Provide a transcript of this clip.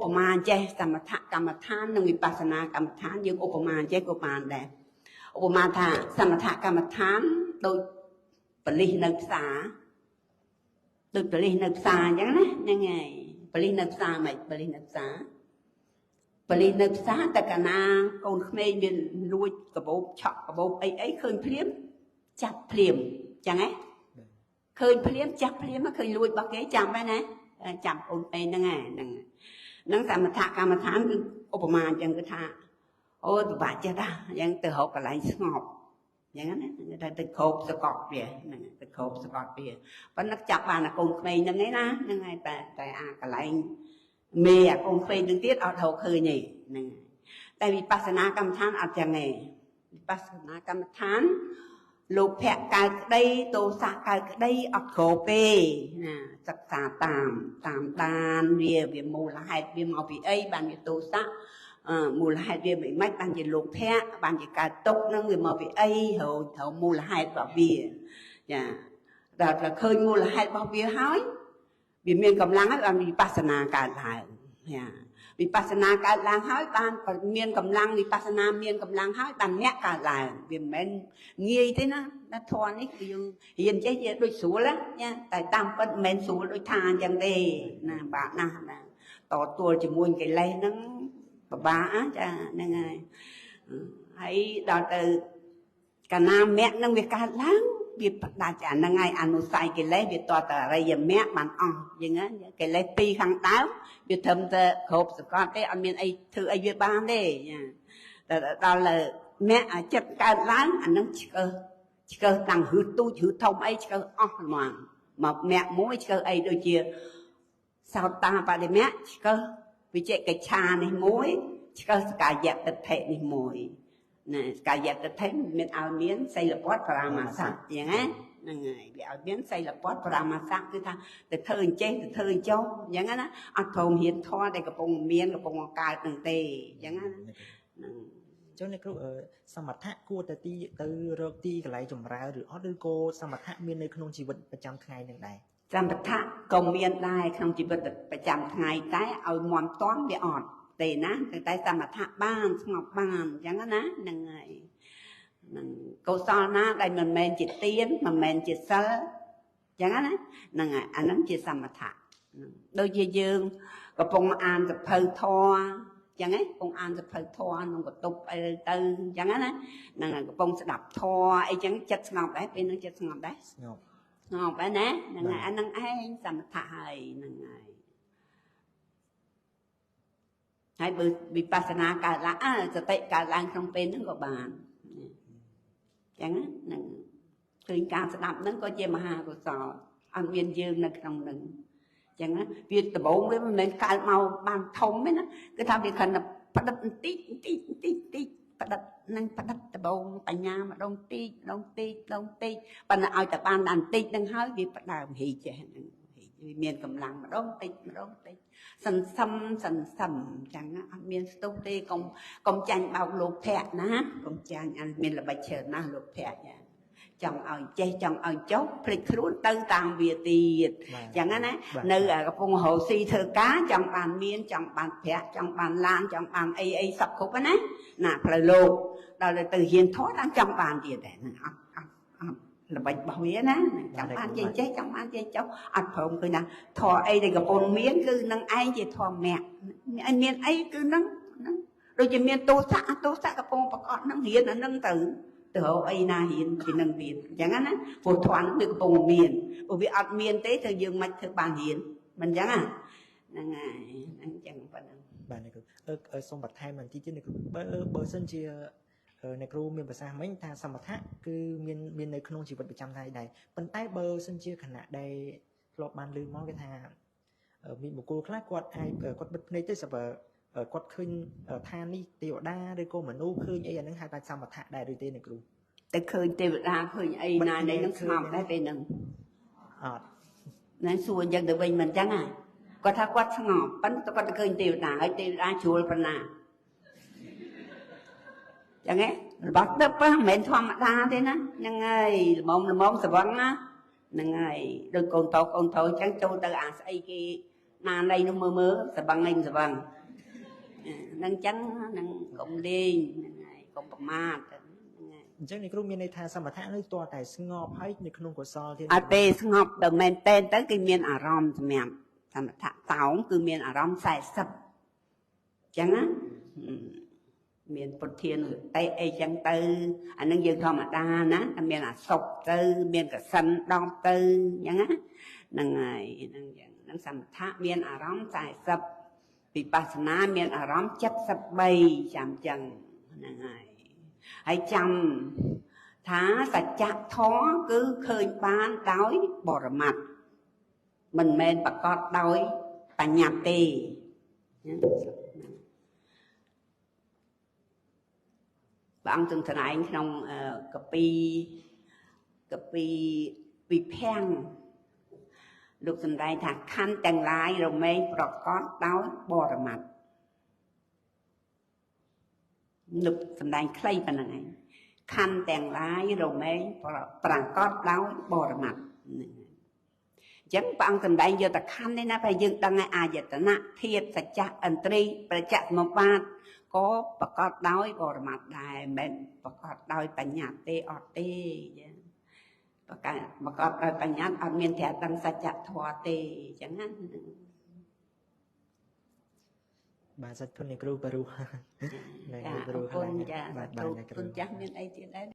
ឧបមាចេះសមថកម្មដ្ឋាននិងវិបស្សនាកម្មដ្ឋានយើងឧបមាចេះក៏បានដែរឧបមាថាសមថកម្មដ្ឋានដូចប៉លិសនៅផ្សារដូចប៉លិសនៅផ្សារអញ្ចឹងណាហ្នឹងហើយប៉លិសនៅផ្សារមិនប៉លិសនៅផ្សារប៉លិសនៅផ្សារតែកាលណាកូនក្មេងវាលួចកាបូបឆក់កាបូបអីអីឃើញភ្លាមចាប់ភ្លាមអញ្ចឹងហ៎ឃើញភ្លាមចាប់ភ្លាមឃើញលួចរបស់គេចាំហើយណាចាំអូនឯងហ្នឹងហ្នឹងហ្នឹងសមថកម្មដ្ឋានគឺឧបមាអញ្ចឹងគឺថាអូពិបាកចេះតាអញ្ចឹងទៅរកកន្លែងស្ងប់អញ្ចឹងណាតែទៅគ្របសកត់វាហ្នឹងទៅគ្របសកត់វាប៉ុន្តែចាប់បានអាកូនក្មេងហ្នឹងឯណាហ្នឹងហើយតែតែអាកន្លែងមេអាកូនក្មេងហ្នឹងទៀតអត់រកឃើញទេហ្នឹងតែវិបស្សនាកម្មដ្ឋានអត់ចឹងទេវិបស្សនាកម្មដ្ឋានលោភៈកើតក្តីទោសៈកើតក្តីអត់គ្របទេណាសិក្សាតាមតាមដានវាវាមូលហេតុវាមកពីអីបានវាទោសៈមូលហេតុវាមិនម៉េចបានជាលោភៈបានជាកើតទុក្ខនឹងវាមកពីអីរហូតត្រូវមូលហេតុរបស់វាចាដល់តែឃើញមូលហេតុរបស់វាហើយវាមានកម្លាំងហើយបានវិបស្សនាកើតឡើងចាវិបស្សនាកើតឡើងហើយបានមានកម្លាំងវិបស្សនាមានកម្លាំងហើយបានអ្នកកើតឡើងវាមិនមែនងាយទេណាណាធម៌នេះគឺយើងរៀនចេះជាដូចស្រួលណាតែតាមពិតមិនមែនស្រួលដូចថាអញ្ចឹងទេណាបាក់ណាស់ណាតទួលជាមួយកិលេសហ្នឹងពិបាកចាហ្នឹងហើយហើយដល់ទៅកាលណាមគ្គនឹងវាកើតឡើងវាផ្ដាច់អាហ្នឹងហើយអនុស័យកិលេសវាតតអរិយមគ្គបានអស់យ៉ាងណាកិលេសពីរខាងដើមវាត្រឹមតែគ្រប់សកលទេអត់មានអីធ្វើអីវាបានទេតែដល់លើមគ្គចិត្តកើតឡើងអាហ្នឹងឆ្កឹះឆ្កឹះតាំងហឺទូចហឺធំអីឆ្កឹះអស់ហ្មងមកមគ្គមួយឆ្កឹះអីដូចជាសោតាបដិមគ្គឆ្កឹះវិជកិច្ឆានេះមួយឆ្កឹះសកាយតិដ្ឋិនេះមួយណាសកាយតិដ្ឋិមានឲ្យមានសីលពតបរាមាសៈយ៉ាងណាហ្នឹងហើយវាឲ្យមានសីលពតបរាមាសៈគឺថាទៅធ្វើអញ្ចេះទៅធ្វើអញ្ចោះអញ្ចឹងណាអត់ព្រមហ៊ានធម៌ដែលកំពុងមានកំពុងកើតនឹងទេអញ្ចឹងណាហ្នឹង ចុះអ្នកគ្រូសមថៈគួរតែទីទៅរកទីកន្លែងចម្រើនឬអត់ឬក៏សមថៈមាននៅក្នុងជីវិតប្រចាំថ្ងៃនឹងដែរ សមថៈក៏មានដែរក្នុងជីវិតប្រចាំថ្ងៃតែឲ្យមមតំវាអត់ទេណាតែសមថៈបានស្ងប់បានអញ្ចឹងណាហ្នឹងហើយហ្នឹងកុសលណាដែលមិនមែនជាទានមិនមែនជាសិលអញ្ចឹងណាហ្នឹងហើយអាហ្នឹងជាសមថៈដូចជាយើងកំពុងអានសភៅធម៌អញ្ចឹងឯងកំពុងអានសភៅធម៌ក្នុងបន្ទប់អីទៅអញ្ចឹងណាហ្នឹងហើយកំពុងស្ដាប់ធម៌អីចឹងចិត្តស្ងប់ដែរពេលហ្នឹងចិត្តស្ងប់ដែរ ស្ងប់ ស្ងប់ហើយណាហ្នឹងហើយអាហ្នឹងឯងសមថៈហើយហ្នឹងហើយហើយបើវិបស្សនាកើតឡើងសតិកើតឡើងក្នុងពេលហ្នឹងក៏បានអញ្ចឹងហ្នឹងឃើញការស្ដាប់ហ្នឹងក៏ជាមហាកុសលអត់មានយើងនៅក្នុងហ្នឹងអញ្ចឹងណាវាដំបូងវាមិនមែនកើតមកបានធំទេណាគឺថាវាគ្រាន់តែផ្ដិតបន្តិចបន្តិចបន្តិចបន្តិចផ្ដិតនឹងផ្ដិតដំបូងបញ្ញាម្ដងតិចម្ដងតិចម្ដងតិចប៉ុន្តែឲ្យតែបានដល់បន្តិចហ្នឹងហើយវាផ្ដើមហីចេះហ្នឹងវាមានកម្លាំងម្ដងតិចម្ដងតិចសន្សំសន្សំអញ្ចឹងអត់មានស្ទុះទេកុំចាញ់បោកលោភៈណាកុំចាញ់អាមានល្បិចច្រើនណាស់លោភៈចាចង់ឲ្យចេះចង់ឲ្យចុះភ្លេចខ្លួនទៅតាមវាទៀតអញ្ចឹងណានៅកំពុងរកស៊ីធ្វើការចង់បានមានចង់បានប្រាក់ចង់បានឡានចង់បានអីអីសពគ្រប់ណាណាផ្លូវលោកដល់ទៅរៀនធម៌ដល់ចង់បានទៀតដែរអត់អត់អត់ល្បិចរបស់វាណាចង់បានចេះចេះចង់បានចេះចុះអត់ព្រមឃើញណាធម៌អីដែលកំពុងមានគឺនឹងឯងជាធម៌មគ្គមានអីគឺនឹងហ្នឹងដូចជាមានទោសៈទោសៈកំពុងប្រកបនឹងរៀនអានឹងទៅទៅរកអីណារៀនពីនឹងទៀតអញ្ចឹងណាព្រោះធម៌វាកំពុងមានព្រោះវាអត់មានទេទៅយើងមិនធ្វើបានរៀនមិនអញ្ចឹងណាហ្នឹងហើយហ្នឹងអញ្ចឹងប៉ុណ្ណឹង បាទអ្នកគ្រូសូមបន្ថែមបន្តិចទៀតអ្នកគ្រូបើសិនជាអ្នកគ្រូមានប្រសាសន៍មិញថាសមថៈគឺមាននៅក្នុងជីវិតប្រចាំថ្ងៃដែរប៉ុន្តែបើសិនជាខណៈដែលធ្លាប់បានឮមកគេថាមានបុគ្គលខ្លះគាត់អាចគាត់បិទភ្នែកទៅស្រាប់គាត់ឃើញឋាននេះទេវតាឬក៏មនុស្សឃើញអីអាហ្នឹងហៅថាសមថៈដែរឬទេអ្នកគ្រូ ទៅឃើញទេវតាឃើញអីណានេះនឹងស្ងប់ដែរពេលហ្នឹង អត់ ណែសួរអញ្ចឹងទៅវិញមិនអញ្ចឹងហ่ะគាត់ថាគាត់ស្ងប់ប៉ុន្តែគាត់ទៅឃើញទេវតាហើយទេវតាជ្រុលប៉ុណ្ណាចឹងហ៎របស់ទឹកមិនមែនធម្មតាទេណាហ្នឹងហើយល្មមល្មមស្វឹងណាហ្នឹងហើយដូចកូនតោកូនតោអញ្ចឹងចូលទៅអាស្អីគេ ណាណីនោះមើលមើលសបឹងអីមិនសបឹងហ្នឹងចឹងហ្នឹងកុំលេងហ្នឹងហើយកុំប្រមាទហ្នឹងហើយ អញ្ចឹងអ្នកគ្រូមានន័យថាសមថៈនេះតើតែស្ងប់ហើយនៅក្នុងកុសលទៀត អត់ទេស្ងប់ដល់មែនតែនទៅគេមានអារម្មណ៍សម្រាប់សមថៈតោងគឺមានអារម្មណ៍40ចឹងណាមានពុទ្ធានុតិអីចឹងទៅអានឹងយើងធម្មតាណាតែមានអាសុបទៅមានកសិន10ទៅចឹងណាហ្នឹងហើយហ្នឹងចឹងហ្នឹងសមថៈមានអារម្មណ៍40វិបស្សនាមានអារម្មណ៍73ចាំចឹងហ្នឹងហើយហើយចាំថាសច្ចធម៌គឺឃើញបានដោយបរមត្តមិនមែនប្រកបដោយបញ្ញត្តិទេព្រះអង្គទ្រង់សម្ដែងក្នុងកពីវិភាំងលោកសម្ដែងថាខណ្ឌទាំងឡាយរមែងប្រកបដោយបរមត្តលោកសម្ដែងខ្លីប៉ុណ្្នឹងឯងខណ្ឌទាំងឡាយរមែងប្រកបដោយបរមត្តហ្នឹងអញ្ចឹងព្រះអង្គសម្ដែងយកតែខណ្ឌនេះណាតែយើងដឹងហើយអាយតនៈធាតុសច្ចៈឥន្ទ្រីប្រចសមុបាទក៏ប្រកបដោយបរមត្តដែរមិនប្រកបដោយបញ្ញត្តិទេអត់ទេចឹងប្រកបដោយបញ្ញត្តិអត់មានត្រាស់ដឹងសច្ចធម៌ទេអញ្ចឹងណាបាទសាធុអ្នកគ្រូបរុ ចាអរគុណចាបាទគុណចាស់មានអីទៀតដែរ